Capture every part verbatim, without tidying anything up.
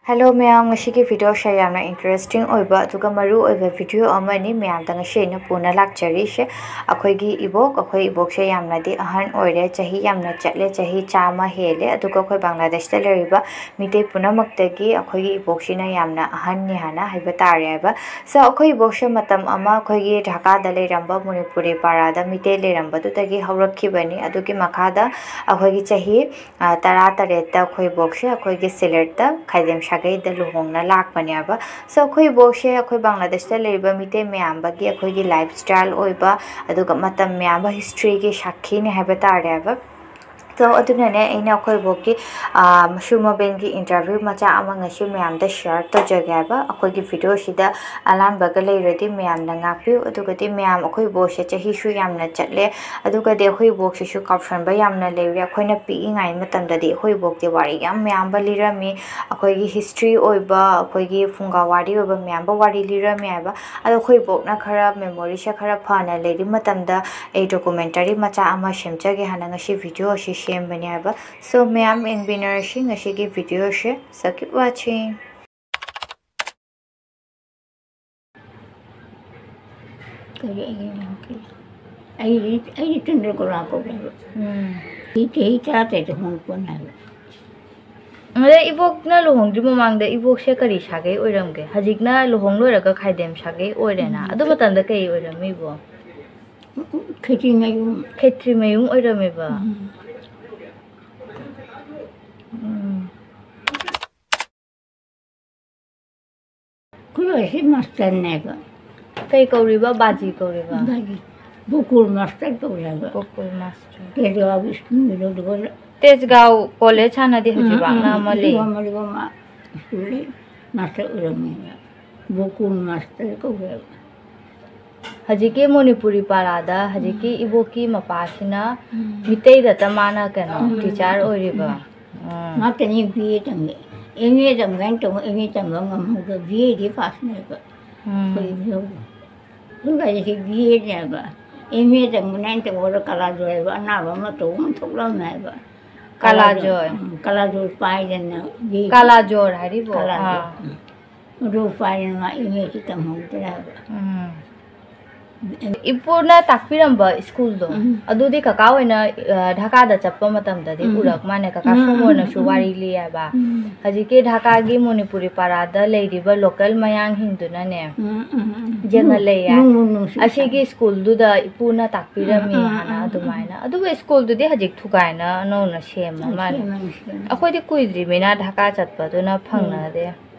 Hello ꯃꯌꯥꯝ, ꯉꯁꯤꯒꯤ videoꯁꯦ ꯌꯥꯝꯅ interesting ꯑꯣꯏꯕ ꯑꯗꯨꯒ ꯃꯔꯨ ꯑꯣꯏꯕ video ꯑꯃꯅꯤ ꯃꯌꯥꯝꯗ ꯉꯁꯤ ꯑꯩꯅ ꯄꯨꯅ ꯂꯥꯛꯆꯔꯤꯁꯦ꯫ ꯑꯩꯈꯣꯏꯒꯤ ꯏꯕꯣꯛ, ꯑꯩꯈꯣꯏ ꯏꯕꯣꯛꯁꯦ ꯌꯥꯝꯅꯗꯤ ꯑꯍꯟ ꯑꯣꯏꯔꯦ, ꯆꯍꯤ ꯌꯥꯝꯅ ꯆꯠꯂꯦ, ꯆꯍꯤ ꯆꯥꯝꯃ ꯍꯦꯜꯂꯦ꯫ ꯑꯗꯨꯒ ꯑꯩꯈꯣꯏ ꯕꯪꯒ꯭ꯂꯥꯗꯦꯁꯇ ꯂꯩꯔꯤꯕ ꯃꯤꯇꯩ ꯄꯨꯝꯅꯃꯛꯇꯒꯤ ꯑꯩꯈꯣꯏꯒꯤ ꯏꯕꯣꯛꯁꯤꯅ ꯌꯥꯝꯅ ꯑꯍꯟꯅꯤ ꯍꯥꯏꯅ ꯍꯥꯏꯕ ꯇꯥꯔꯦ ꯍꯥꯏꯕ꯫ So ꯑꯩꯈꯣꯏ ꯏꯕꯣꯛꯁꯦ ꯃꯇꯝ ꯑꯃ ꯑꯩꯈꯣꯏꯒꯤ ꯙꯥꯀꯥꯗ ꯂꯩꯔꯝꯕ ꯃꯅꯤꯄꯨꯔꯤ ꯄꯥꯔꯥꯗ ꯃꯤꯇꯩ ꯂꯩꯔꯝꯕꯗꯨꯗꯒꯤ ꯍꯧꯔꯛꯈꯤꯕꯅꯤ꯫ ꯑꯗꯨꯒꯤ ꯃꯈꯥꯗ ꯑꯩꯈꯣꯏꯒꯤ ꯆꯍꯤ ꯇꯔꯥ ꯇꯔꯦꯠꯇ ꯑꯩꯈꯣꯏ ꯏꯕꯣꯛꯁꯦ ꯑꯩꯈꯣꯏꯒꯤ ꯁꯤꯂꯦꯠꯇ ꯈꯥꯏꯗꯦꯝ ꯁꯥꯒꯩꯗ ꯂꯨꯍꯣꯡꯅ ꯂꯥꯛꯄꯅꯦꯕ꯫ So ꯑꯩꯈꯣꯏ ꯏꯕꯣꯛꯁꯦ ꯑꯩꯈꯣꯏ ꯕꯪꯒ꯭ꯂꯥꯗꯦꯁꯇ ꯂꯩꯔꯤꯕ ꯃꯤꯇꯩ ꯃꯌꯥꯝꯕꯒꯤ ꯑꯩꯈꯣꯏꯒꯤ ꯂꯥꯏꯐ ꯁ꯭ꯇꯥꯏꯜ ꯑꯣꯏꯕ ꯑꯗꯨꯒ ꯃꯇꯝ ꯃꯌꯥꯝꯕ ꯍꯤꯁꯇ꯭ꯔꯤꯒꯤ ꯁꯥꯈꯤꯅꯤ ꯍꯥꯏꯕ ꯇꯥꯔꯦꯕ꯫ So ꯑꯗꯨꯅꯅꯦ ꯑꯩꯅ ꯑꯩꯈꯣꯏ ꯏꯕꯣꯛꯀꯤ ꯃꯁꯨ ꯃꯕꯦꯟꯒꯤ ꯏꯟꯇꯔꯚ꯭ꯌꯨ ꯃꯆꯥ ꯑꯃ ꯉꯁꯤ ꯃꯌꯥꯝꯗ ꯁꯤꯌꯥꯔ ꯇꯧꯖꯒꯦ ꯍꯥꯏꯕ꯫ ꯑꯩꯈꯣꯏꯒꯤ ꯚꯤꯗꯤꯑꯣꯁꯤꯗ ꯑꯂꯥꯟꯕꯒ ꯂꯩꯔꯗꯤ ꯃꯌꯥꯝꯅ ꯉꯥꯛꯄꯤꯌꯨ꯫ ꯑꯗꯨꯒꯗꯤ ꯃꯌꯥꯝ ꯑꯩꯈꯣꯏ ꯏꯕꯣꯛꯁꯦ ꯆꯍꯤꯁꯨ ꯌꯥꯝꯅ ꯆꯠꯂꯦ, ꯑꯗꯨꯒꯗꯤ ꯑꯩꯈꯣꯏ ꯏꯕꯣꯛꯁꯤꯁꯨ ꯀꯥꯎꯁꯟꯕ ꯌꯥꯝꯅ ꯂꯩꯔꯦ꯫ ꯑꯩꯈꯣꯏꯅ ꯄꯤꯛꯏꯉꯩ ꯃꯇꯝꯗꯗꯤ ꯑꯩꯈꯣꯏ ꯏꯕꯣꯛꯇꯤ ꯋꯥꯔꯤ ꯌꯥꯝ ꯃꯌꯥꯝꯕ ꯂꯤꯔꯝꯃꯤ, ꯑꯩꯈꯣꯏꯒꯤ ꯍꯤꯁꯇ꯭ꯔꯤ ꯑꯣꯏꯕ, ꯑꯩꯈꯣꯏꯒꯤ ꯐꯨꯡꯒꯥ ꯋꯥꯔꯤ ꯑꯣꯏꯕ ꯃꯌꯥꯝꯕ ꯋꯥꯔꯤ ꯂꯤꯔꯝꯃꯤ ꯍꯥꯏꯕ꯫ ꯑꯗꯣ ꯑꯩꯈꯣꯏ ꯏꯕꯣꯛꯅ ꯈꯔ ꯃꯦꯃꯣꯔꯤꯁꯦ ꯈꯔ ꯐꯅ ꯂꯩꯔꯤ ꯃꯇꯝꯗ ꯑꯩ ꯗꯣꯀꯨꯃꯦꯟꯇꯔꯤ ꯃꯆꯥ ꯑꯃ ꯁꯦꯝꯖꯒꯦ ꯍꯥꯏꯅ ꯉꯁꯤ ꯚꯤꯗꯤꯑꯣ ꯑꯁꯤ ꯁꯦꯝꯕꯅꯦ ꯍꯥꯏꯕ꯫ So ꯃꯌꯥꯝ ꯌꯦꯡꯕꯤꯅꯔꯁꯤ ꯉꯁꯤꯒꯤ ꯚꯤꯗꯤꯑꯣꯁꯦ꯫ So keep watching. ꯀꯔꯤ ꯑꯩꯒꯤ ꯃꯤꯡ ꯀꯔꯤ? ꯑꯩꯗꯤ ꯑꯩꯗꯤ ꯆꯟꯗ꯭ꯔꯀꯂꯥ ꯀꯧꯋꯦꯕ꯫ ꯎꯝ꯫ ꯑꯩ ꯆꯍꯤ ꯇꯔꯥꯇꯔꯦꯠꯇ ꯍꯣꯡꯉꯛꯄꯅꯦ ꯍꯥꯏꯕ꯫ ꯑꯗꯩ ꯏꯕꯣꯛꯅ ꯂꯨꯍꯣꯡꯗ꯭ꯔꯤ ꯃꯃꯥꯡꯗ ꯏꯕꯣꯛꯁꯦ ꯀꯔꯤ ꯁꯥꯒꯩ ꯑꯣꯏꯔꯝꯒꯦ? ꯍꯧꯖꯤꯛꯅ ꯂꯨꯍꯣꯡ ꯂꯣꯏꯔꯒ ꯈꯥꯏꯗꯦꯝ ꯁꯥꯒꯩ ꯑꯣꯏꯔꯦꯅ꯫ ꯑꯗꯨ ꯃꯇꯝꯗ ꯀꯩ ꯑꯣꯏꯔꯝꯃꯤꯕꯣ? ꯈꯦꯇ꯭ꯔꯤ ꯃꯌꯨꯝ꯫ ꯈꯦꯇ꯭ꯔꯤ ꯃꯌꯨꯝ ꯑꯣꯏꯔꯝꯃꯦꯕ꯫ ꯎꯝ꯫ ꯎꯝ꯫ ꯑꯩꯈꯣꯏ ꯃꯥꯁꯇꯔꯅꯦꯕ꯫ ꯀꯩ ꯀꯧꯔꯤꯕ? ꯕꯥꯖꯤ ꯀꯧꯔꯤꯕ? ꯕꯥꯖꯤ꯫ ꯒꯣꯀꯨꯜ ꯃꯥꯁꯇꯔ ꯀꯧꯋꯦꯕ꯫ ꯒꯣꯀꯨꯜ ꯃꯥꯁꯇꯔ꯫ ꯇꯦꯖꯒꯥꯎ ꯁ꯭ꯀꯨꯜꯒꯤꯗꯣ ꯑꯗꯨꯒ ꯇꯦꯖꯒꯥꯎ ꯀꯣꯂꯦꯖ ꯍꯥꯟꯅꯗꯤ ꯍꯧꯖꯤꯛ ꯎꯝ, ꯄꯥꯛꯅ ꯎꯝ, ꯑꯃ ꯂꯩ꯫ ꯑꯗꯨꯒ ꯑꯃ, ꯑꯗꯨꯒ ꯑꯃ ꯁ꯭ꯀꯨꯜ ꯂꯩ꯫ ꯃꯥꯁꯇꯔ ꯑꯣꯏꯔꯝꯃꯦꯕ꯫ ꯒꯣꯀꯨꯜ ꯃꯥꯁꯇꯔ ꯀꯧꯋꯦꯕ꯫ ꯍꯧꯖꯤꯛꯀꯤ ꯃꯅꯤꯄꯨꯔꯤ ꯄꯥꯔꯥꯗ ꯍꯧꯖꯤꯛꯀꯤ ꯏꯕꯣꯛꯀꯤ ꯃꯄꯥꯁꯤꯅ ꯎꯝ꯫ ꯃꯤꯇꯩꯗꯇ ꯃꯥꯅ ꯀꯩꯅꯣ ꯎꯝ꯫ ꯇꯤꯆꯔ ꯑꯣꯏꯔꯤꯕ꯫ ꯎꯝ꯫ ꯎꯝ꯫ ꯃꯥ ꯇꯅꯤ ꯕꯤ ꯑꯦ ꯇꯝꯃꯦ꯫ ꯑꯦꯝ ꯑꯦ ꯇꯝꯒꯦꯅ ꯇꯧꯕ ꯑꯦꯝ ꯑꯦ ꯇꯝꯕ ꯉꯝꯍꯧꯗ ꯕꯤ ꯑꯦꯗꯤ ꯄꯥꯁꯅꯦꯕ꯫ ꯎꯝ꯫ ꯑꯩꯈꯣꯏ ꯏꯕꯣꯛ꯫ ꯑꯩꯈꯣꯏ ꯒꯥꯔꯤꯁꯦ ꯕꯤ ꯑꯦꯅꯦꯕ꯫ ꯑꯦꯝ ꯑꯦ ꯇꯝꯕꯅꯦꯅ ꯇꯧꯕꯗ ꯀꯂꯥꯖꯣꯏ ꯍꯥꯏꯕ ꯑꯅꯥꯕ ꯑꯃ ꯇꯧꯕ ꯑꯃ ꯊꯣꯛꯂꯝꯃꯦ ꯍꯥꯏꯕ꯫ ꯀꯥꯂꯥꯖꯣꯏ꯫ ꯎꯝ, ꯀꯥꯂꯥꯖꯣꯏ ꯄꯥꯏꯗꯅ ꯌꯦꯛ-, ꯀꯥꯂꯥꯖꯣꯔ ꯍꯥꯏꯔꯤꯕꯣ? ꯀꯥꯂꯥꯖꯣꯏ꯫ ꯑꯥ꯫ ꯎꯝ꯫ ꯃꯗꯨ ꯄꯥꯏꯗꯅ ꯃꯥ ꯏꯪꯂꯤꯁꯁꯤ ꯇꯝꯍꯧꯗ꯭ꯔꯦ ꯍꯥꯏꯕ꯫ ꯎꯝ꯫ ꯏꯄꯨꯅ ꯇꯥꯛꯄꯤꯔꯝꯕ ꯁ꯭ꯀꯨꯜꯗꯣ, ꯎꯝ꯫ ꯑꯗꯨꯗꯤ ꯀꯀꯥ ꯍꯣꯏꯅ, ꯑ, ꯙꯥꯀꯥꯗ ꯆꯠꯄ ꯃꯇꯝꯗꯗꯤ ꯎꯝ꯫ ꯎꯔꯛ ꯃꯥꯅꯦ, ꯀꯀꯥ ꯎꯝ, ꯁꯣꯃꯣꯔꯅꯁꯨ ꯎꯝ, ꯎꯝ꯫ ꯋꯥꯔꯤ ꯂꯤ ꯍꯥꯏꯕ꯫ ꯎꯝ꯫ ꯍꯧꯖꯤꯛꯀꯤ ꯙꯥꯀꯥꯒꯤ ꯃꯅꯤꯄꯨꯔꯤ ꯄꯔꯥꯗ ꯂꯩꯔꯤꯕ ꯂꯣꯀꯦꯜ ꯃꯌꯥꯡꯁꯤꯡꯗꯨꯅꯅꯦ, ꯎꯝ, ꯎꯝ, ꯎꯝ꯫ ꯌꯦꯡꯍꯜꯂꯦ ꯍꯥꯏ꯫ ꯅꯨꯡ-, ꯅꯨꯡ-, ꯅꯨꯡꯁꯤ ꯑꯁꯤꯒꯤ ꯁꯥꯏ꯫ ꯁ꯭ꯀꯨꯜꯗꯨꯗ ꯏꯄꯨꯅ ꯇꯥꯛꯄꯤꯔꯝꯃꯤ ꯎꯝ, ꯎꯝ, ꯍꯥꯏꯅ ꯎꯝ, ꯎꯝ, ꯎꯝ꯫ ꯑꯗꯨꯃꯥꯏꯅ꯫ ꯑꯗꯨꯒ ꯁ꯭ꯀꯨꯜꯗꯨꯗꯤ ꯍꯧꯖꯤꯛ ꯊꯨꯒꯥꯏꯅ ꯅꯧꯅ ꯁꯦꯝꯃ ꯎꯝ, ꯃꯥꯜꯂꯦ꯫ ꯁꯦꯝꯃꯅꯤ, ꯁꯦꯝꯃꯅꯤ꯫ ꯑꯩꯈꯣꯏꯗꯤ ꯀꯨꯏꯗ꯭ꯔꯤꯕꯅꯤꯅ ꯙꯥꯀꯥ ꯆꯠꯄꯗꯨꯅ ꯐꯪꯅꯗꯦ꯫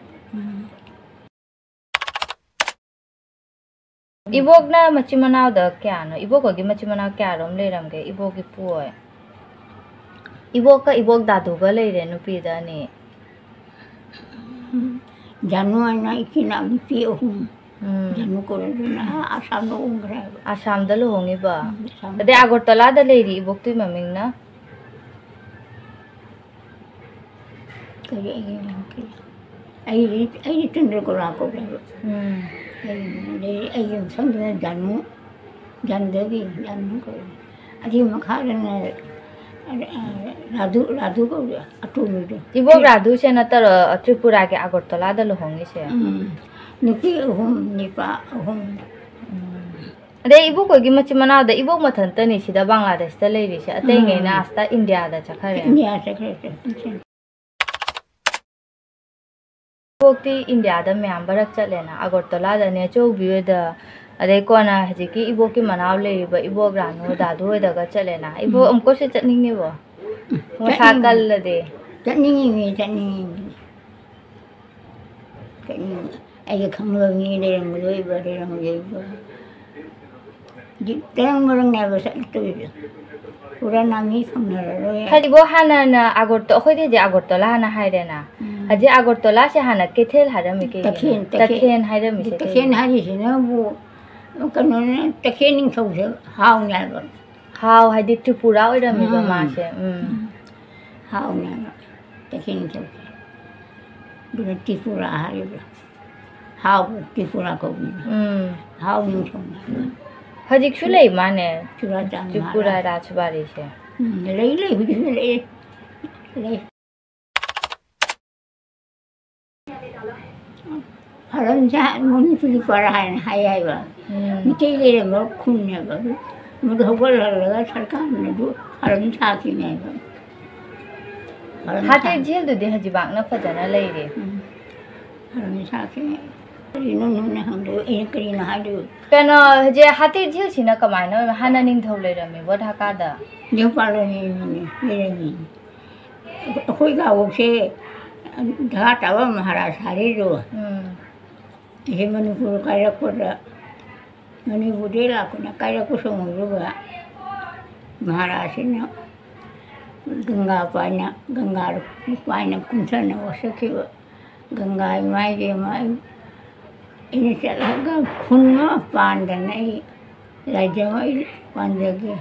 ꯎꯝ꯫ ꯏꯕꯣꯛꯅ ꯃꯆꯤꯟ ꯃꯅꯥꯎꯗ ꯀꯌꯥꯅꯣ? ꯏꯕꯣꯛ ꯍꯣꯏꯒꯤ ꯃꯆꯤꯟ ꯃꯅꯥꯎ ꯀꯌꯥꯔꯣꯝ ꯂꯩꯔꯝꯒꯦ? ꯏꯕꯣꯛ ꯏꯄꯨ ꯍꯣꯏ꯫ ꯏꯕꯣꯛꯀ ꯏꯕꯣꯛ ꯗꯥꯗꯨꯒ ꯂꯩꯔꯦ, ꯅꯨꯄꯤꯗ ꯑꯅꯤ꯫ ꯖꯥꯅꯨ ꯍꯥꯏꯅ ꯏꯆꯤꯟ ꯏꯅꯥꯎ ꯅꯨꯄꯤ ꯑꯍꯨꯝ꯫ ꯎꯝ꯫ ꯖꯥꯅꯨ ꯀꯧꯔꯗꯨꯅ ꯑꯥ ꯑꯁꯥꯝꯗ ꯍꯣꯡꯈ꯭ꯔꯦ ꯍꯥꯏꯕ꯫ ꯑꯁꯥꯝꯗ ꯂꯨꯍꯣꯡꯉꯤꯕ? ꯎꯝ, ꯑꯁꯥꯝꯗ꯫ ꯑꯗꯩ ꯑꯒꯔꯇꯂꯥꯗ ꯂꯩꯔꯤ ꯏꯕꯣꯛꯇꯨꯒꯤ ꯃꯃꯤꯡꯅ? ꯀꯔꯤ ꯑꯩꯒꯤ ꯃꯤꯡ ꯀꯔꯤ? ꯑꯩꯗꯤ, ꯑꯩꯗꯤ ꯆꯟꯗ꯭ꯔꯀꯂꯥ ꯀꯧꯋꯦꯕ꯫ ꯎꯝ꯫ ꯑꯩ, ꯑꯗꯩ ꯑꯩꯒꯤ ꯃꯐꯝꯗꯨꯅ ꯖꯥꯅꯨ, ꯖꯥꯟꯗꯕꯤ, ꯖꯥꯅꯨ ꯀꯧꯋꯦ꯫ ꯑꯗꯨꯒꯤ ꯃꯈꯥꯗꯅ, ꯑ, ꯔꯥꯙꯨ, ꯔꯥꯙꯨ ꯀꯧꯋꯦ, ꯑꯇꯣꯝꯕꯤꯗꯣ꯫ ꯏꯕꯣꯛ ꯔꯥꯙꯨꯁꯦ ꯅꯠꯇ꯭ꯔꯣ ꯇ꯭ꯔꯤꯄꯨꯔꯥꯒꯤ ꯑꯒꯔꯇꯂꯥꯗ ꯂꯨꯍꯣꯡꯉꯤꯁꯦ? ꯎꯝ꯫ ꯅꯨꯄꯤ ꯑꯍꯨꯝ, ꯅꯨꯄꯥ ꯑꯍꯨꯝ꯫ ꯎꯝ꯫ ꯑꯗꯩ ꯏꯕꯣꯛ ꯍꯣꯏꯒꯤ ꯃꯆꯤꯟ ꯃꯅꯥꯎꯗ ꯏꯕꯣꯛ ꯃꯊꯟꯇꯅꯤ ꯁꯤꯗ ꯕꯪꯒ꯭ꯂꯥꯗꯦꯁꯇ ꯂꯩꯔꯤꯁꯦ, ꯑꯇꯩꯉꯩꯅ ꯎꯝ꯫ ꯑꯁꯤꯗ ꯏꯟꯗꯤꯌꯥꯗ ꯆꯠꯈ꯭ꯔꯦ꯫ ꯏꯟꯗꯤꯌꯥ ꯆꯠꯈ꯭ꯔꯦ, ꯆꯠꯈ꯭ꯔꯦ꯫ ꯏꯕꯣꯛꯇꯤ ꯏꯟꯗꯤꯌꯥꯗ ꯃꯌꯥꯝ ꯕꯔꯛ ꯆꯠꯂꯦꯅ, ꯑꯒꯔꯇꯂꯥꯗꯅꯦ ꯆꯧꯕꯤ ꯍꯣꯏꯗ, ꯑꯗꯩ ꯀꯣꯟꯅ ꯍꯧꯖꯤꯛꯀꯤ ꯏꯕꯣꯛꯀꯤ ꯃꯅꯥꯎ ꯂꯩꯔꯤꯕ ꯏꯕꯣꯛ ꯔꯥꯅꯨ ꯗꯥꯗꯨ ꯍꯣꯏꯗꯒ ꯆꯠꯂꯦꯅ꯫ ꯏꯕꯣꯛ ꯎꯝ꯫ ꯑꯃꯨꯛꯀꯁꯨ ꯆꯠꯅꯤꯡꯉꯤꯕꯣ? ꯎꯝ꯫ ꯃꯁꯥ ꯆꯠꯅꯤꯡꯉꯤ꯫ ꯀꯜꯂꯗꯤ꯫ ꯆꯠꯅꯤꯡꯉꯤꯃꯤ, ꯆꯠꯅꯤꯡꯉꯤꯃꯤ꯫ ꯆꯠꯅꯤꯡꯉꯤ꯫ ꯑꯩꯒ ꯈꯪꯅꯕ ꯃꯤ ꯂꯩꯔꯝꯒꯗꯣꯔꯤꯕ꯭ꯔꯥ, ꯂꯩꯔꯝꯃꯣꯏꯗꯣꯔꯤꯕ꯭ꯔꯥ? ꯍꯧꯖꯤꯛ ꯇꯔꯪ ꯃꯔꯪꯅꯦꯕ ꯆꯠꯂꯛꯇꯣꯏꯗꯣ꯫ ꯄꯨꯔꯥ ꯅꯥꯃꯤ ꯐꯪꯅꯔꯔꯣꯏ꯫ ꯍꯥꯏꯗꯤ ꯕꯣ, ꯍꯥꯟꯅꯅ ꯑꯒꯔꯇ-, ꯑꯩꯈꯣꯏꯗꯤ ꯍꯧꯖꯤꯛ ꯑꯒꯔꯇꯂꯥ ꯍꯥꯟꯅ ꯍꯥꯏꯔꯦꯅ꯫ ꯎꯝ꯫ ꯍꯧꯖꯤꯛ ꯑꯒꯔꯇꯂꯥꯁꯦ ꯍꯥꯟꯅ ꯀꯩꯊꯦꯜ ꯍꯥꯏꯔꯝꯃꯤ ꯀꯩꯒꯤꯅꯣ? ꯇꯈꯦꯟ, ꯇꯈꯦꯟ꯫ ꯇꯈꯦꯟ ꯍꯥꯏꯔꯝꯃꯤꯁꯦ ꯇꯈꯦꯟ ꯀꯩꯒꯤꯅꯣ? ꯍꯥꯏꯔꯤꯁꯤꯅꯕꯨ ꯀꯩꯅꯣꯅꯦ, ꯇꯈꯦꯟ ꯅꯤꯡꯊꯧꯁꯦ ꯍꯥꯎꯅꯦ ꯍꯥꯏꯕ꯫ ꯍꯥꯎ ꯍꯥꯏꯗꯤ ꯇ꯭ꯔꯤꯄꯨꯔꯥ ꯑꯣꯏꯔꯝꯃꯤꯕ ꯎꯝ꯫ ꯃꯥꯁꯦ꯫ ꯎꯝ꯫ ꯎꯝ꯫ ꯍꯥꯎꯅꯦ ꯍꯥꯏꯕ꯫ ꯇꯈꯦꯟ ꯅꯤꯡꯊꯧꯁꯦ꯫ ꯑꯗꯨꯅ ꯇ꯭ꯔꯤꯄꯨꯔꯥ ꯍꯥꯏꯔꯤꯕ꯭ꯔꯥ? ꯍꯥꯎ ꯇ꯭ꯔꯤꯄꯨꯔꯥ ꯀꯧꯕꯅꯤ꯫ ꯎꯝ꯫ ꯍꯥꯎ ꯅꯤꯡꯊꯧꯅꯦ ꯍꯥꯏꯕ꯫ ꯍꯧꯖꯤꯛꯁꯨ ꯂꯩ ꯃꯥꯅꯦ꯫ ꯆꯨꯔꯥꯆꯥꯟ ꯇ꯭ꯔꯤꯄꯨꯔꯥ ꯃꯍꯥꯔꯥꯖ꯫ ꯔꯥꯖꯕꯥꯔꯤꯁꯦ꯫ ꯎꯝ, ꯂꯩ, ꯂꯩ, ꯍꯧꯖꯤꯛꯁꯨ ꯂꯩ꯫ ꯂꯩ꯫ ꯐꯔꯝꯁꯥ ꯃꯅꯤꯄꯨꯔꯤ ꯄꯔꯥ ꯍꯥꯏꯅ ꯍꯥꯏ ꯍꯥꯏꯕ꯫ ꯎꯝ꯫ ꯃꯤꯇꯩ ꯂꯩꯔꯝꯕ ꯈꯨꯟꯅꯦꯕ꯫ ꯑꯗꯨ ꯃꯗꯨ ꯍꯧꯒꯠꯍꯜꯂꯒ ꯁꯔꯀꯥꯔꯅ ꯑꯗꯨ ꯐꯔꯝ ꯁꯥꯈꯤꯅꯦꯕ꯫ ꯐꯔꯝ ꯍꯥꯇꯦ ꯁꯥ- ꯖꯦꯜꯗꯨꯗꯤ ꯍꯧꯖꯤꯛ ꯐꯥꯎꯅ ꯐꯖꯅ ꯂꯩꯔꯤ꯫ ꯎꯝ꯫ ꯐꯔꯝ ꯁꯥꯈꯤꯅꯦ꯫ ꯀꯔꯤꯅꯣ ꯅꯪꯅ ꯍꯪꯗꯣꯏ? ꯑꯩꯅ ꯀꯔꯤꯅꯣ ꯍꯥꯏꯗꯣꯏ? ꯀꯩꯅꯣ, ꯍꯧꯖꯤꯛ ꯍꯥꯇꯦ ꯖꯦꯜꯁꯤꯅ ꯀꯃꯥꯏꯅ ꯑꯣꯏꯕ? ꯍꯥꯟꯅ ꯅꯤꯡꯊꯧ ꯂꯩꯔꯝꯃꯤꯕꯣ ꯙꯥꯀꯥꯗ? ꯅꯦꯄꯥꯜ ꯂꯩꯔꯝꯃꯤꯅꯦ, ꯂꯩꯔꯝꯃꯤꯅꯦ꯫ ꯑꯩꯈꯣꯏ ꯀꯥꯕꯣꯛꯁꯦ ꯙꯥꯀꯥ ꯇꯥꯕ ꯃꯍꯥꯔꯥꯖ ꯍꯥꯏꯔꯤꯗꯣ꯫ ꯎꯝ꯫ ꯑꯁꯤ ꯃꯅꯤꯄꯨꯔ ꯀꯥꯏꯔꯛꯄꯗ, ꯃꯅꯤꯄꯨꯔꯗꯩ ꯂꯥꯛꯄꯅ ꯀꯥꯏꯔꯛꯄ ꯁꯣꯝ ꯑꯣꯏꯔꯨꯕ ꯃꯍꯥꯔꯥꯖꯁꯤꯅ ꯒꯪꯒꯥ ꯄꯥꯏꯅ, ꯒꯪꯒꯥ ꯄꯥꯏꯅ ꯀꯨꯝꯊꯅꯕ ꯆꯠꯈꯤꯕ꯫ ꯒꯪꯒꯥ ꯏꯃꯥ ꯏꯕꯦꯝꯃ, ꯑꯩ, ꯑꯩꯅ ꯆꯠꯂꯒ ꯈꯨꯟ ꯑꯃ ꯄꯥꯟꯗꯅ ꯑꯩ ꯂꯥꯏꯖꯧ ꯑꯩ ꯄꯥꯟꯖꯒꯦ꯫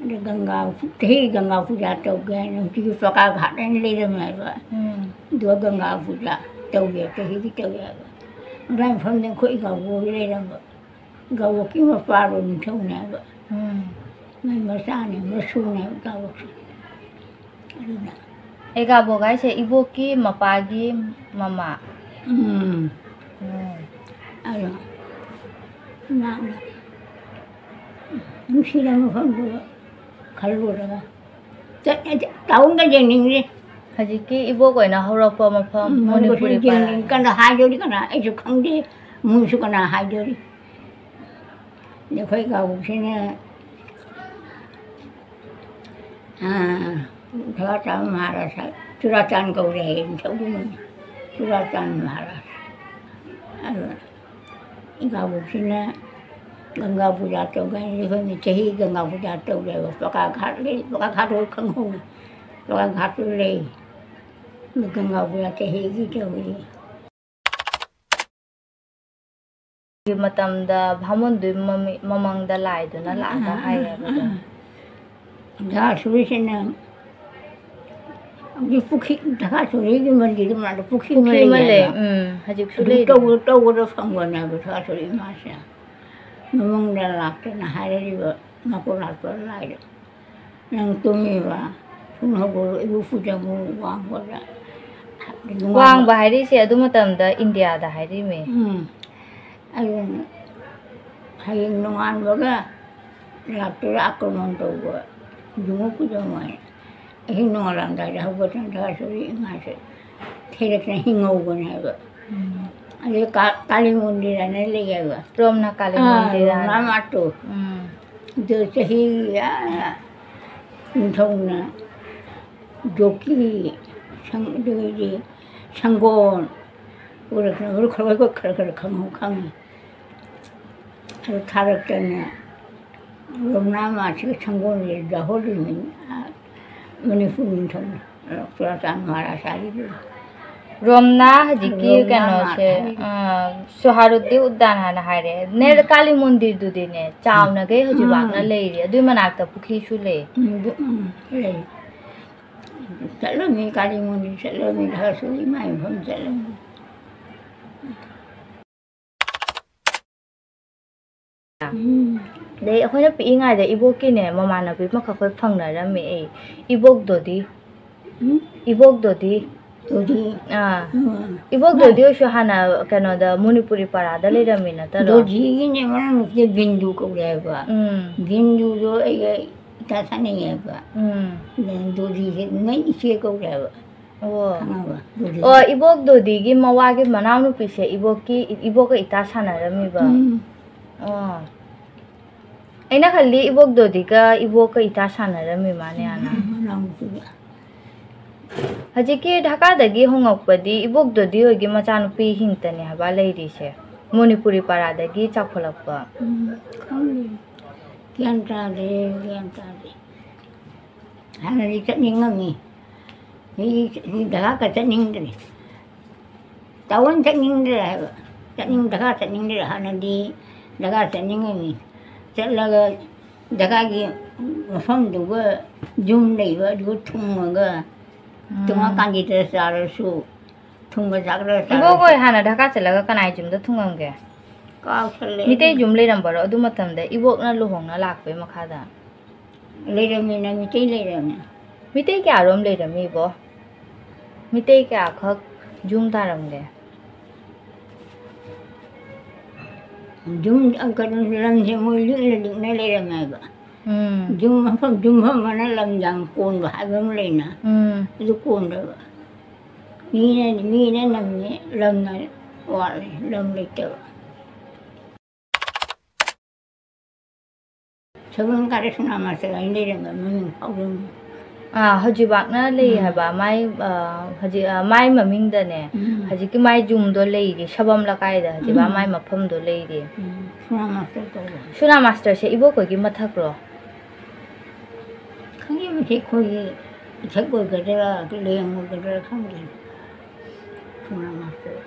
ꯑꯗ ꯒꯪꯒꯥ, ꯆꯍꯤ ꯒꯪꯒꯥ ꯄꯨꯖꯥ ꯇꯧꯒꯦ ꯍꯥꯏꯅ ꯍꯧꯖꯤꯛꯀꯤ ꯄꯀꯥ ꯒꯥꯠ ꯍꯥꯏꯅ ꯂꯩꯔꯝꯃꯦ ꯍꯥꯏꯕ꯫ ꯎꯝ꯫ ꯑꯗꯨꯒ ꯒꯪꯒꯥ ꯄꯨꯖꯥ ꯇꯧꯒꯦ, ꯆꯍꯤꯒꯤ ꯇꯧꯒꯦ ꯍꯥꯏꯕ꯫ ꯑꯗꯨꯃꯥꯏꯅ ꯃꯐꯝꯗ ꯑꯩꯈꯣꯏ ꯏꯀꯥꯕꯣꯛ ꯂꯩꯔꯝꯕ꯫ ꯏꯀꯥꯕꯣꯛꯀꯤ ꯃꯄꯥꯗꯣ ꯅꯤꯡꯊꯧꯅꯦ ꯍꯥꯏꯕ꯫ ꯎꯝ꯫ ꯃꯥꯏ ꯃꯆꯥꯅꯦ, ꯃꯁꯨꯅꯦ ꯍꯥꯏꯕ ꯏꯀꯥꯕꯣꯛꯁꯦ꯫ ꯑꯗꯨꯅ꯫ ꯑꯦꯒꯥꯕꯣꯛ ꯍꯥꯏꯁꯦ ꯏꯕꯣꯛꯀꯤ ꯃꯄꯥꯒꯤ ꯃꯃꯥ꯫ ꯎꯝ꯫ ꯎꯝ꯫ ꯑꯗꯣ ꯃꯥꯅ ꯅꯨꯡꯁꯤꯅ ꯃꯐꯝꯗꯨꯗ ꯈꯜꯂꯨꯔꯒ ꯆꯠ-, ꯇꯥꯎꯟꯒ ꯌꯦꯡꯅꯤꯡꯗꯦ꯫ ꯍꯧꯖꯤꯛꯀꯤ ꯏꯕꯣꯛ ꯑꯣꯏꯅ ꯍꯧꯔꯛꯄ ꯃꯐꯝ ꯎꯝ, ꯃꯅꯤꯄꯨꯔꯤ ꯃꯅꯤꯄꯨꯔꯤ ꯄꯥꯔꯥ꯫ ꯌꯦꯡꯅꯤꯡ-, ꯀꯅꯥ ꯍꯥꯏꯗꯣꯔꯤ, ꯀꯅꯥ? ꯑꯩꯁꯨ ꯈꯪꯗꯦ, ꯃꯣꯏꯁꯨ ꯀꯅꯥ ꯍꯥꯏꯗꯣꯔꯤ? ꯑꯩꯈꯣꯏ ꯀꯥꯕꯣꯛꯁꯤꯅ, ꯑꯥ, ꯊꯕꯥꯇꯣꯟ ꯃꯍꯥꯔꯥꯖ ꯍꯥꯏ, ꯆꯨꯔꯥꯆꯥꯟ ꯀꯧꯔꯦ ꯍꯥꯏꯌꯦ, ꯅꯤꯡꯊꯧꯒꯤ ꯃꯃꯤꯡ꯫ ꯆꯨꯔꯥꯆꯥꯟ ꯃꯍꯥꯔꯥꯖ꯫ ꯑꯗꯨ ꯏꯀꯥꯕꯣꯛꯁꯤꯅ ꯒꯪꯒꯥ ꯄꯨꯖꯥ ꯇꯧꯒꯦ ꯍꯥꯏꯅ ꯑꯩꯈꯣꯏꯅ ꯆꯍꯤ ꯒꯪꯒꯥ ꯄꯨꯖꯥ ꯇꯧꯔꯦꯕ꯫ ꯄꯀꯥ ꯒꯥꯠ ꯂꯩ, ꯄꯀꯥ ꯒꯥꯠ ꯍꯣꯏ ꯈꯪꯍꯧꯋꯤ꯫ ꯄꯀꯥ ꯒꯥꯠꯇꯨ ꯂꯩ꯫ ꯑꯗꯨ ꯒꯪꯒꯥ ꯄꯨꯖꯥ ꯆꯍꯤꯒꯤ ꯇꯧꯏ꯫ ꯃꯇꯝꯗ ꯚꯥꯃꯣꯟꯗꯨꯒꯤ ꯃꯃꯤ-, ꯃꯃꯪꯗ ꯂꯥꯏꯗꯨꯅ ꯂꯥꯛꯑꯒ ꯍꯥꯏꯌꯦꯕ ꯑꯗꯨꯝ꯫ ꯙꯥꯀꯥ ꯁꯣꯔꯤꯁꯤꯅ ꯍꯧꯖꯤꯛ ꯄꯨꯈ꯭ꯔꯤ, ꯙꯥꯀꯥ ꯁꯣꯔꯤꯒꯤ ꯃꯟꯗꯤꯔꯗꯨ ꯃꯅꯥꯛꯇ ꯄꯨꯈ꯭ꯔꯤ ꯑꯃ ꯄꯨꯈ꯭ꯔꯤ ꯑꯃ ꯂꯩ ꯂꯩ, ꯍꯥꯏꯕ꯫ ꯎꯝ, ꯍꯧꯖꯤꯛꯁꯨ ꯑꯗꯨ ꯂꯩꯔꯤ꯫ ꯇꯧꯕ-, ꯇꯧꯕꯗ ꯐꯪꯕꯅꯦ ꯍꯥꯏꯕ ꯙꯥꯀꯥ ꯁꯣꯔꯤ ꯏꯃꯥꯁꯦ꯫ ꯃꯃꯪꯗ ꯂꯥꯛꯇꯅ ꯍꯥꯏꯔꯛꯏꯕ ꯃꯀꯣꯛ ꯂꯥꯛꯄ ꯂꯥꯏꯗꯣ꯫ ꯅꯪ ꯇꯨꯝꯃꯤꯕ? ꯄꯨꯡ ꯍꯧꯒꯠꯂꯛꯏꯕꯨ ꯄꯨꯖꯃꯨ ꯋꯥꯡꯕꯗ꯫ ꯋꯥꯡꯕ ꯍꯥꯏꯔꯤꯁꯦ ꯑꯗꯨ ꯃꯇꯝꯗ ꯏꯟꯗꯤꯌꯥꯗ ꯍꯥꯏꯔꯤꯃꯦ꯫ ꯎꯝ꯫ ꯑꯗꯨꯅ ꯍꯌꯦꯡ ꯅꯣꯡꯉꯥꯟꯕꯒ ꯂꯥꯛꯇꯣꯏꯔꯥ ꯑꯥꯀ꯭ꯔꯃꯟ ꯇꯧꯕ ꯌꯨꯝ ꯄꯨꯖꯃꯨ ꯍꯥꯏꯅ꯫ ꯑꯍꯤꯡ ꯅꯣꯡꯉꯥꯜꯂꯝꯗꯥꯏꯗ ꯍꯧꯒꯠꯇꯅ ꯙꯔꯁꯨꯔꯤ ꯏꯃꯥꯁꯦ ꯊꯦꯔꯛꯇꯅ ꯍꯤꯡꯍꯧꯕꯅꯦ ꯍꯥꯏꯕ꯫ ꯎꯝ꯫ ꯑꯗꯩ ꯀꯥ-, ꯀꯥꯂꯤ ꯃꯟꯗꯤꯔ ꯍꯥꯏꯅ ꯂꯩ ꯍꯥꯏꯕ꯫ ꯔꯣꯝꯅ ꯀꯥꯂꯤ ꯑꯥ, ꯃꯟꯗꯤꯔ ꯔꯣꯝꯅ ꯍꯥꯏꯅ꯫ ꯃꯥꯔꯠꯇꯣ꯫ ꯎꯝ꯫ ꯑꯗꯨ ꯆꯍꯤ, ꯑꯥ, ꯅꯤꯡꯊꯧꯅ ꯖꯣꯀꯤ, ꯁꯪ-, ꯑꯗꯨꯗꯤ ꯁꯪꯒꯣꯜ ꯄꯨꯔꯛꯇꯅ ꯈꯔ ꯈꯔ ꯈꯔ ꯈꯔ ꯈꯪꯍꯧ-, ꯈꯪꯉꯤ꯫ ꯑꯗꯨ ꯊꯥꯔꯛꯇꯅ ꯔꯣꯝꯅꯥ ꯃꯥꯁꯤꯒ ꯁꯪꯒꯣꯜꯁꯦ ꯌꯥꯎꯍꯜꯂꯤꯅꯤ, ꯑꯥ, ꯃꯅꯤꯄꯨꯔ ꯅꯤꯡꯊꯧꯅ, ꯆꯨꯔꯥꯆꯥꯟ ꯃꯍꯥꯔꯥꯖꯥꯒꯤꯗꯨ꯫ ꯔꯣꯝꯅꯥ ꯍꯧꯖꯤꯛꯀꯤ ꯔꯣꯝꯅꯥ ꯀꯩꯅꯣꯁꯦ, ꯃꯥꯊꯥꯏ꯫ ꯑꯥ, ꯁꯣꯍꯥꯔꯨꯗꯤ ꯎꯗꯥꯟ ꯍꯥꯏꯅ ꯍꯥꯏꯔꯦ꯫ ꯅꯦ ꯎꯝ꯫ ꯀꯥꯂꯤ ꯃꯟꯗꯤꯔꯗꯨꯗꯤꯅꯦ, ꯆꯥꯎꯅꯈꯩ ꯍꯧꯖꯤꯛꯐꯥꯎꯅ ꯎꯝ꯫ ꯂꯩꯔꯤ꯫ ꯑꯗꯨꯏ ꯃꯅꯥꯛꯇ ꯄꯨꯈ꯭ꯔꯤꯁꯨ ꯂꯩ꯫ ꯎꯝ, ꯎꯝ, ꯂꯩ꯫ ꯆꯠꯂꯝꯃꯤ, ꯀꯥꯂꯤ ꯃꯟꯗꯤꯔ ꯆꯠꯂꯝꯃꯤ, ꯙꯔꯁꯨꯔꯤ ꯏꯃꯥ ꯃꯐꯝ ꯆꯠꯂꯝꯃꯤ꯫ ꯎꯝ꯫ ꯑꯗꯩ ꯑꯩꯈꯣꯏꯅ ꯄꯤꯛꯏꯉꯩꯗ ꯏꯕꯣꯛꯀꯤꯅꯦ ꯃꯃꯥꯟꯅꯕꯤ ꯑꯃꯈꯛ ꯑꯩꯈꯣꯏ ꯐꯪꯅꯔꯝꯃꯦ ꯑꯩ꯫ ꯏꯕꯣꯛ ꯗꯣꯗꯤ꯫ ꯎꯝ? ꯏꯕꯣꯛ ꯗꯣꯗꯤ꯫ ꯗꯣꯗꯤ? ꯑꯥ꯫ ꯎꯝ꯫ ꯏꯕꯣꯛ ꯍꯣꯏ꯫ ꯗꯣꯗꯤ ꯍꯣꯏꯁꯨ ꯍꯥꯟꯅ ꯀꯩꯅꯣꯗ ꯃꯅꯤꯄꯨꯔꯤ ꯄꯔꯥꯗ ꯂꯩꯔꯝꯃꯤ ꯅꯠꯇ꯭ꯔꯣ? ꯗꯣꯗꯤꯒꯤꯅꯦ ꯃꯅꯥꯎꯅꯨꯄꯤꯗ ꯕꯤꯟꯗꯨ ꯀꯧꯔꯦ ꯍꯥꯏꯕ꯫ ꯎꯝ꯫ ꯕꯤꯟꯗꯨꯗꯣ ꯑꯩꯒ ꯏꯇꯥ ꯁꯥꯟꯅꯩ ꯍꯥꯏꯕ꯫ ꯎꯝ꯫ ꯑꯗ ꯗꯣꯗꯤꯁꯦ ꯅꯣꯏ ꯏꯆꯦ ꯀꯧꯔꯦ ꯍꯥꯏꯕ꯫ ꯑꯣ꯫ ꯈꯪꯉꯕ? ꯗꯣꯗꯤ꯫ ꯑꯣ, ꯏꯕꯣꯛ ꯗꯣꯗꯤꯒꯤ ꯃꯋꯥꯒꯤ ꯃꯅꯥꯎꯅꯨꯄꯤꯁꯦ ꯏꯕꯣꯛꯀꯤ, ꯏꯕꯣꯛꯀ ꯏꯇꯥ ꯁꯥꯟꯅꯔꯝꯃꯤꯕ꯫ ꯎꯝ꯫ ꯑꯣ꯫ ꯑꯩꯅ ꯈꯜꯂꯤ ꯏꯕꯣꯛ ꯗꯣꯗꯤꯒ ꯏꯕꯣꯛꯀ ꯏꯇꯥ ꯁꯥꯟꯅꯔꯝꯃꯤ ꯃꯥꯅꯦ ꯍꯥꯟꯅ꯫ ꯎꯝ, ꯃꯅꯥꯎꯅꯨꯄꯤꯒ꯫ ꯍꯧꯖꯤꯛꯀꯤ ꯙꯥꯀꯥꯗꯒꯤ ꯍꯣꯡꯉꯛꯄꯗꯤ ꯏꯕꯣꯛ ꯗꯣꯗꯤ ꯍꯣꯏꯒꯤ ꯃꯆꯥꯅꯨꯄꯤ ꯍꯤꯡꯇꯅꯤ ꯍꯥꯏꯕ ꯂꯩꯔꯤꯁꯦ꯫ ꯃꯅꯤꯄꯨꯔꯤ ꯄꯔꯥꯗꯒꯤ ꯆꯥꯎꯈꯠꯂꯛꯄ꯫ ꯎꯝ, ꯈꯪꯗꯦ꯫ ꯒ꯭ꯌꯥꯟ ꯇꯥꯗꯦ, ꯒ꯭ꯌꯥꯟ ꯇꯥꯗꯦ꯫ ꯍꯥꯟꯅꯗꯤ ꯆꯠꯅꯤꯡꯉꯝꯃꯤ꯫ ꯍꯧꯖꯤꯛ ꯙꯥꯀꯥ ꯆꯠꯅꯤꯡꯗ꯭ꯔꯦ꯫ ꯇꯥꯎꯟ ꯆꯠꯅꯤꯡꯗ꯭ꯔꯦ ꯍꯥꯏꯕ꯫ ꯆꯠꯅꯤꯡ-, ꯙꯥꯀꯥ ꯆꯠꯅꯤꯡꯗ꯭ꯔꯦ꯫ ꯍꯥꯟꯅꯗꯤ ꯙꯥꯀꯥ ꯆꯠꯅꯤꯡꯉꯝꯃꯤ꯫ ꯆꯠꯂꯒ ꯙꯥꯀꯥꯒꯤ ꯃꯐꯝꯗꯨꯒ ꯌꯨꯝ ꯂꯩꯕ ꯑꯗꯨꯒ ꯊꯨꯡꯉꯒ ꯎꯝ꯫ ꯇꯨꯝꯃꯀꯥꯟꯒꯤꯗ ꯆꯥꯔꯁꯨ ꯊꯨꯝꯒ ꯆꯥꯛꯀꯗ ꯆꯥꯔꯁꯨ꯫ ꯏꯕꯣꯛ ꯍꯣꯏ ꯍꯥꯟꯅ ꯙꯥꯀꯥ ꯆꯠꯂꯒ ꯀꯅꯥꯏ ꯌꯨꯝꯗ ꯊꯨꯡꯉꯝꯒꯦ? ꯀꯥꯎꯁꯜꯂꯦ꯫ ꯃꯤꯇꯩ ꯌꯨꯝ ꯂꯩꯔꯝꯕꯔꯣ ꯑꯗꯨ ꯃꯇꯝꯗ? ꯏꯕꯣꯛꯅ ꯂꯨꯍꯣꯡꯅ ꯂꯥꯛꯄꯩ ꯃꯈꯥꯗ? ꯂꯩꯔꯝꯃꯤꯅ, ꯃꯤꯇꯩ ꯂꯩꯔꯝꯃꯤ꯫ ꯃꯤꯇꯩ ꯀꯌꯥꯔꯣꯝ ꯂꯩꯔꯝꯃꯤꯕꯣ? ꯃꯤꯇꯩ ꯀꯌꯥꯈꯛ ꯌꯨꯝ ꯇꯥꯔꯝꯒꯦ? ꯌꯨꯝ, ꯀꯩꯅꯣ, ꯂꯝꯁꯦ ꯃꯣꯏ ꯂꯤꯛꯅ ꯂꯤꯛꯅ ꯂꯩꯔꯝꯃꯦꯕ꯫ ꯎꯝ꯫ ꯌꯨꯝ ꯃꯐꯝ, ꯌꯨꯝꯐꯝ ꯑꯃꯅ ꯂꯝ ꯌꯥꯝ ꯀꯣꯟꯕ ꯍꯥꯏꯕ ꯑꯃ ꯂꯩꯅ, ꯎꯝ꯫ ꯑꯗꯨ ꯀꯣꯟꯗꯕ꯫ ꯃꯤꯅ, ꯃꯤꯅ ꯅꯝꯃꯦ, ꯂꯝꯅ ꯋꯥꯠꯂꯦ, ꯂꯝ ꯂꯩꯇꯕ꯫ ꯁꯒꯣꯜ ꯀꯥꯔꯦ ꯁꯅꯥ ꯃꯥꯁꯇꯔ ꯑꯩ ꯂꯩꯔꯝꯕ ꯃꯃꯤꯡ ꯐꯥꯎꯔꯝꯃꯤ꯫ ꯑꯥ, ꯍꯧꯖꯤꯛꯕꯥꯛꯅ ꯂꯩ ꯎꯝ꯫ ꯍꯥꯏꯕ ꯃꯥꯏ, ꯑꯥ, ꯍꯧꯖꯤꯛ, ꯑꯥ, ꯃꯥꯏ ꯃꯃꯤꯡꯗꯅꯦ, ꯎꯝ꯫ ꯍꯧꯖꯤꯛꯀꯤ ꯃꯥꯏ ꯌꯨꯝꯗꯣ ꯂꯩꯔꯤ, ꯁꯕꯝ ꯂꯩꯀꯥꯏꯗ ꯍꯧꯖꯤꯛꯕꯥꯛ ꯎꯝ꯫ ꯃꯥꯏ ꯃꯐꯝꯗꯣ ꯂꯩꯔꯤ꯫ ꯎꯝ, ꯁꯅꯥ ꯃꯥꯁꯇꯔ ꯀꯧꯕ꯫ ꯁꯨꯅꯥ ꯃꯥꯁꯇꯔꯁꯦ ꯏꯕꯣꯛꯈꯣꯏꯒꯤ ꯃꯊꯛꯔꯣ? ꯈꯪꯗꯦ, ꯃꯁꯤ ꯑꯩꯈꯣꯏꯒꯤ ꯏꯊꯛ ꯑꯣꯏꯒꯗ꯭ꯔꯥ, ꯂꯦꯡ ꯑꯣꯏꯒꯗ꯭ꯔꯥ ꯈꯪꯗꯦ꯫ ꯁꯨꯅꯥ ꯃꯥꯁꯇꯔ꯫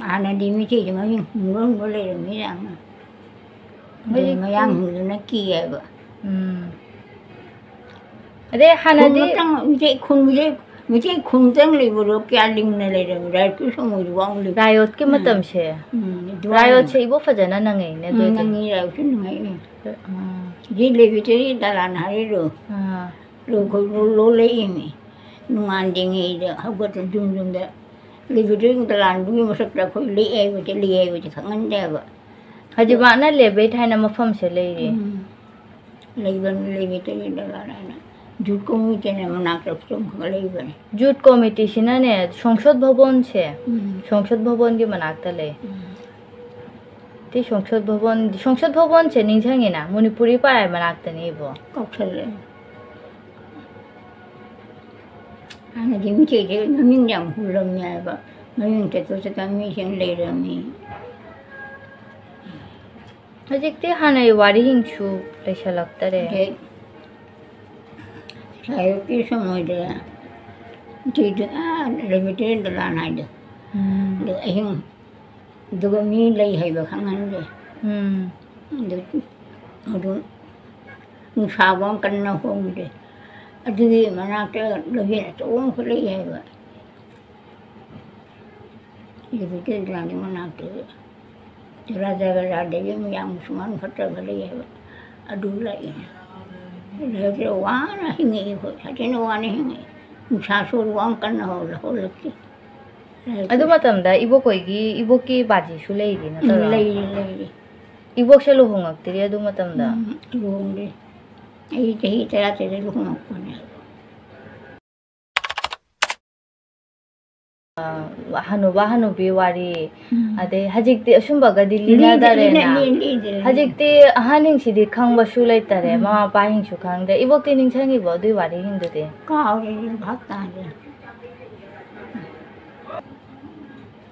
ꯍꯥꯟꯅꯗꯤ ꯃꯤꯇꯩꯁꯦ ꯃꯃꯤꯡ ꯍꯨꯝꯕ ꯍꯨꯝꯕ ꯂꯩꯔꯝꯃꯤ ꯌꯥꯝꯅ꯫ ꯑꯗꯩ ꯍꯧꯖꯤꯛꯇꯤ ꯃꯌꯥꯡꯁꯤꯡꯗꯨꯅ ꯀꯤꯌꯦꯕ꯫ ꯎꯝ꯫ ꯑꯗꯩ ꯍꯥꯟꯅꯗꯤ ꯈꯨꯟ ꯑꯃꯇꯪ, ꯃꯤꯇꯩ ꯈꯨꯟ, ꯃꯤꯇꯩ, ꯃꯤꯇꯩ ꯈꯨꯟ ꯑꯃꯇꯪ ꯂꯩꯕꯗꯣ ꯀꯌꯥ ꯂꯤꯡꯅ ꯂꯩꯔꯝꯃꯤ, ꯔꯥꯏꯠꯀꯤ ꯁꯣꯃꯣꯏꯗꯨ ꯋꯥꯡꯂꯤ꯫ ꯔꯥꯏꯌꯣꯠꯀꯤ ꯎꯝ꯫ ꯃꯇꯝꯁꯦ, ꯎꯝ, ꯑꯗꯨ ꯔꯥꯏꯌꯣꯠꯁꯦ ꯏꯕꯣꯛ ꯐꯖꯅ ꯅꯪꯉꯛꯏꯅꯦ ꯎꯝ, ꯑꯗꯨꯗꯤ꯫ ꯅꯪꯉꯤ, ꯔꯥꯏꯌꯣꯠꯁꯨ ꯅꯨꯡꯉꯥꯏ꯫ ꯎꯝ꯫ ꯎꯝ꯫ ꯁꯤ ꯂꯦꯕꯤꯇꯔꯤ ꯗꯂꯥꯟ ꯍꯥꯏꯔꯤꯗꯣ꯫ ꯑꯥ꯫ ꯂꯣ-, ꯂꯣ-, ꯂꯣꯜꯂꯛꯏꯅꯤ꯫ ꯅꯣꯡꯉꯥꯟꯗ꯭ꯔꯤꯉꯩꯗ ꯍꯧꯒꯠꯇꯅ ꯌꯨꯝ ꯌꯨꯝꯗ ꯂꯩꯕꯗꯨꯒꯤ ꯗꯂꯥꯟꯗꯨꯒꯤ ꯃꯊꯛꯇ ꯑꯩꯈꯣꯏ ꯂꯦꯛꯑꯦ ꯍꯥꯏꯕꯁꯦ, ꯂꯦꯛꯑꯦ ꯍꯥꯏꯕꯁꯦ ꯈꯪꯍꯟꯗꯦꯕ꯫ ꯍꯧꯖꯤꯛꯕꯥꯛꯅ ꯂꯦꯕꯦꯠ ꯍꯥꯏꯅ ꯃꯐꯝꯁꯦ ꯂꯩꯔꯤ꯫ ꯎꯝ꯫ ꯂꯩꯕꯅꯤ, ꯂꯩꯕꯗꯨꯒꯤ ꯗꯂꯥꯟ ꯍꯥꯏꯅ ꯖꯨꯠ ꯀꯣꯃꯤꯇꯤꯅ ꯃꯅꯥꯛꯇ ꯆꯨꯝꯈ꯭ꯔꯒ ꯂꯩꯕꯅꯤ꯫ ꯖꯨꯠ ꯀꯣꯃꯤꯇꯤꯁꯤꯅꯅꯦ, ꯁꯣꯡꯁꯣꯠ ꯚꯕꯣꯟꯁꯦ, ꯎꯝ꯫ ꯁꯣꯡꯁꯣꯠ ꯚꯕꯣꯟꯒꯤ ꯃꯅꯥꯛꯇ ꯂꯩ꯫ ꯎꯝ꯫ ꯇꯤ ꯁꯣꯡꯁꯣꯠ ꯚꯕꯣꯟ, ꯁꯣꯡꯁꯣꯠ ꯚꯕꯣꯟꯁꯦ ꯅꯤꯡꯁꯤꯡꯉꯤꯅ? ꯃꯅꯤꯄꯨꯔꯤ ꯄꯥꯔꯥꯏ ꯃꯅꯥꯛꯇꯅꯦ ꯏꯕꯣ꯫ ꯀꯥꯎꯁꯜꯂꯦ꯫ ꯍꯥꯟꯅꯗꯤ ꯃꯤꯇꯩꯁꯦ ꯃꯃꯤꯡ ꯌꯥꯝ ꯍꯨꯔꯝꯃꯦ ꯍꯥꯏꯕ꯫ ꯃꯃꯤꯡ ꯆꯠꯊꯣꯛ ꯆꯠꯇꯅ ꯃꯤꯁꯤꯡ ꯂꯩꯔꯝꯃꯤ꯫ ꯍꯧꯖꯤꯛꯇꯤ ꯍꯥꯟꯅꯒꯤ ꯋꯥꯔꯤꯁꯤꯡꯁꯨ ꯂꯩꯁꯜꯂꯛꯇꯔꯦ꯫ ꯑꯗꯩ ꯁꯥꯍꯦꯕꯀꯤ ꯁꯣꯃꯣꯏꯗ ꯏꯆꯦꯗꯨ, ꯑꯥ, ꯂꯩꯕꯤꯇꯔꯤ ꯗꯂꯥꯟ ꯍꯥꯏꯗꯣ꯫ ꯎꯝ꯫ ꯑꯗꯨ ꯑꯍꯤꯡ, ꯑꯗꯨꯒ ꯃꯤ ꯂꯩ ꯍꯥꯏꯕ ꯈꯪꯍꯟꯗꯦ꯫ ꯎꯝ꯫ ꯑꯗꯨ, ꯑꯗꯨ ꯅꯨꯡꯁꯥꯕ ꯌꯥꯝ ꯀꯟꯅ ꯍꯣꯡꯗꯦ꯫ ꯑꯗꯨꯒꯤ ꯃꯅꯥꯛꯇ ꯂꯣꯏꯍꯦꯟ ꯑꯆꯧꯕ ꯑꯃꯈꯛ ꯂꯩ ꯍꯥꯏꯕ꯫ ꯂꯦꯕꯤꯇꯔꯤ ꯗꯂꯥꯟꯒꯤ ꯃꯅꯥꯛꯇ ꯔꯥꯖꯥ ꯕꯖꯥꯔꯗꯒꯤ ꯃꯌꯥꯝ ꯃꯨꯁꯜꯃꯥꯟ ꯐꯠꯇꯕ ꯂꯩ ꯍꯥꯏꯕ꯫ ꯑꯗꯨ ꯂꯥꯛꯑꯦ꯫ ꯂꯩꯍꯧꯗ꯭ꯔꯦ꯫ ꯋꯥꯅ ꯍꯤꯡꯉꯛꯏ ꯑꯩꯈꯣꯏ, ꯁꯥꯊꯤꯅ ꯋꯥꯅ ꯍꯤꯡꯉꯛꯏ꯫ ꯅꯨꯡꯁꯥ ꯁꯣꯔ ꯋꯥꯡ ꯀꯟꯅ ꯍꯧ-, ꯍꯧꯔꯛꯇꯦ꯫ ꯑꯗꯨ ꯃꯇꯝꯗ ꯏꯕꯣꯛꯈꯣꯏꯒꯤ, ꯏꯕꯣꯛꯀꯤ ꯕꯥꯖꯤꯁꯨ ꯂꯩꯔꯤ ꯎꯝ, ꯅꯠꯇ꯭ꯔꯣ? ꯂꯩꯔꯤ, ꯂꯩꯔꯤ꯫ ꯏꯕꯣꯛꯁꯦ ꯂꯨꯍꯣꯡꯉꯛꯇ꯭ꯔꯤ ꯑꯗꯨ ꯃꯇꯝꯗ? ꯎꯝ, ꯂꯨꯍꯣꯡꯗꯦ꯫ ꯑꯩ ꯆꯍꯤ ꯇꯔꯥꯇꯔꯦꯠ ꯂꯨꯍꯣꯡꯉꯛꯄꯅꯦ꯫ ꯍꯅꯨꯕ ꯍꯅꯨꯕꯤ ꯋꯥꯔꯤ, ꯎꯝ꯫ ꯑꯗꯩ ꯍꯧꯖꯤꯛꯇꯤ ꯑꯁꯨꯝꯕꯒꯗꯤ ꯂꯤꯗꯦ, ꯂꯤꯅꯗꯔꯦꯅ꯫ ꯂꯤꯅ-, ꯂꯤꯗꯦ, ꯂꯤꯗꯦ꯫ ꯍꯧꯖꯤꯛꯇꯤ ꯑꯍꯟꯁꯤꯡꯁꯤꯗꯤ ꯈꯪꯕꯁꯨ ꯂꯩꯇꯔꯦ, ꯎꯝ꯫ ꯃꯃꯥ ꯃꯄꯥꯁꯤꯡꯁꯨ ꯈꯪꯗꯦ꯫ ꯏꯕꯣꯛꯇꯤ ꯅꯤꯡꯁꯤꯡꯉꯤꯕꯣ ꯑꯗꯨꯏ ꯋꯥꯔꯤꯁꯤꯡꯗꯨꯗꯤ? ꯀꯥꯎꯔꯦ, ꯑꯗꯨ ꯚꯥꯞ ꯇꯥꯗꯦ꯫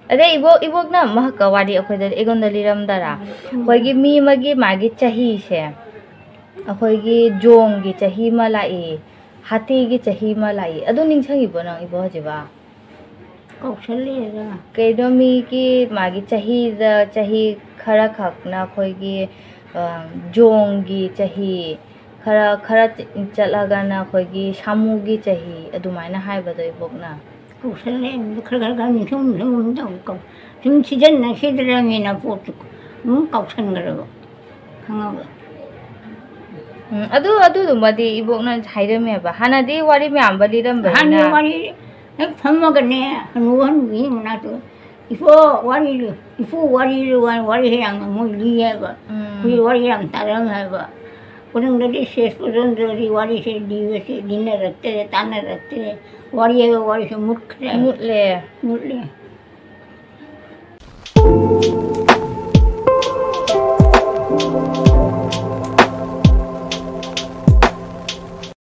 ꯑꯗꯩ ꯏꯕꯣꯛ, ꯏꯕꯣꯛꯅ ꯑꯃꯈꯛꯀ ꯋꯥꯔꯤ ꯑꯩꯈꯣꯏꯗ, ꯑꯩꯉꯣꯟꯗ ꯂꯤꯔꯝꯗꯔꯥ? ꯎꯝ꯫ ꯑꯩꯈꯣꯏꯒꯤ ꯃꯤ ꯑꯃꯒꯤ ꯃꯥꯒꯤ ꯆꯍꯤꯁꯦ, ꯑꯩꯈꯣꯏꯒꯤ ꯖꯣꯡꯒꯤ ꯆꯍꯤ ꯑꯃ ꯂꯥꯛꯏ, ꯍꯥꯇꯤꯒꯤ ꯆꯍꯤ ꯑꯃ ꯂꯥꯛꯏ꯫ ꯑꯗꯨ ꯅꯤꯡꯁꯤꯡꯉꯤꯕꯣ ꯅꯪ, ꯏꯕꯣꯛ ꯍꯧꯖꯤꯛꯕ? ꯀꯥꯎꯁꯜꯂꯛꯑꯦꯗ꯫ ꯀꯩꯅꯣ, ꯃꯤꯒꯤ ꯃꯥꯒꯤ ꯆꯍꯤꯗ, ꯆꯍꯤ ꯈꯔ ꯈꯛꯅ ꯑꯩꯈꯣꯏꯒꯤ, ꯑ, ꯖꯣꯡꯒꯤ ꯆꯍꯤ, ꯈꯔ, ꯈꯔ ꯆꯠꯂꯒꯅ ꯑꯩꯈꯣꯏꯒꯤ ꯁꯥꯃꯨꯒꯤ ꯆꯍꯤ, ꯑꯗꯨꯃꯥꯏꯅ ꯍꯥꯏꯕꯗꯣ ꯏꯕꯣꯛꯅ꯫ ꯀꯥꯎꯁꯜꯂꯛꯑꯦ꯫ ꯈꯔ, ꯈꯔ, ꯈꯔ ꯅꯤꯡꯁꯤꯡ, ꯅꯤꯡꯁꯤꯡ ꯇꯧ, ꯀꯥꯎ-, ꯁꯨꯝ ꯁꯤꯖꯤꯟꯅꯈꯤꯗ꯭ꯔꯃꯤꯅ ꯄꯣꯠꯇꯨ ꯑꯗꯨꯝ ꯀꯥꯎꯁꯟꯈ꯭ꯔꯕ꯫ ꯈꯪꯉꯕ? ꯎꯝ, ꯑꯗꯨ, ꯑꯗꯨꯗꯨꯃꯗꯤ ꯏꯕꯣꯛꯅ ꯍꯥꯏꯔꯝꯃꯦꯕ꯫ ꯍꯥꯟꯅꯗꯤ ꯋꯥꯔꯤ ꯃꯌꯥꯝꯕ ꯂꯤꯔꯝꯕꯅꯤꯅ꯫ ꯍꯥꯟꯅ ꯋꯥꯔꯤ ꯍꯦꯛ ꯐꯝꯃꯒꯅꯦ, ꯍꯅꯨ ꯍꯅꯨꯕꯤ ꯃꯅꯥꯛꯇ, "ꯏꯄꯣ, ꯋꯥꯔꯤ ꯂꯤ-, ꯏꯄꯨ, ꯋꯥꯔꯤ ꯂꯤ-", ꯋꯥꯔꯤ, ꯋꯥꯔꯤ ꯌꯥꯝꯅ ꯃꯣꯏ ꯂꯤ ꯍꯥꯏꯕ꯫ ꯎꯝ꯫ ꯑꯩꯈꯣꯏ ꯋꯥꯔꯤ ꯌꯥꯝ ꯇꯥꯔꯝꯃꯦ ꯍꯥꯏꯕ꯫ ꯀꯣꯅꯨꯡꯗꯗꯤ ꯁꯦꯁ ꯄꯨꯔꯟꯗ꯭ꯔꯗꯤ ꯋꯥꯔꯤꯁꯦ ꯂꯤꯕꯁꯦ ꯂꯤꯅꯔꯛꯇ꯭ꯔꯦ, ꯇꯥꯅꯔꯛꯇ꯭ꯔꯦ꯫ ꯋꯥꯔꯤ ꯍꯥꯏꯕ ꯋꯥꯔꯤꯁꯦ ꯃꯨꯠꯈ꯭ꯔꯦ꯫ ꯃꯨꯠꯂꯦ꯫ ꯃꯨꯠꯂꯦ꯫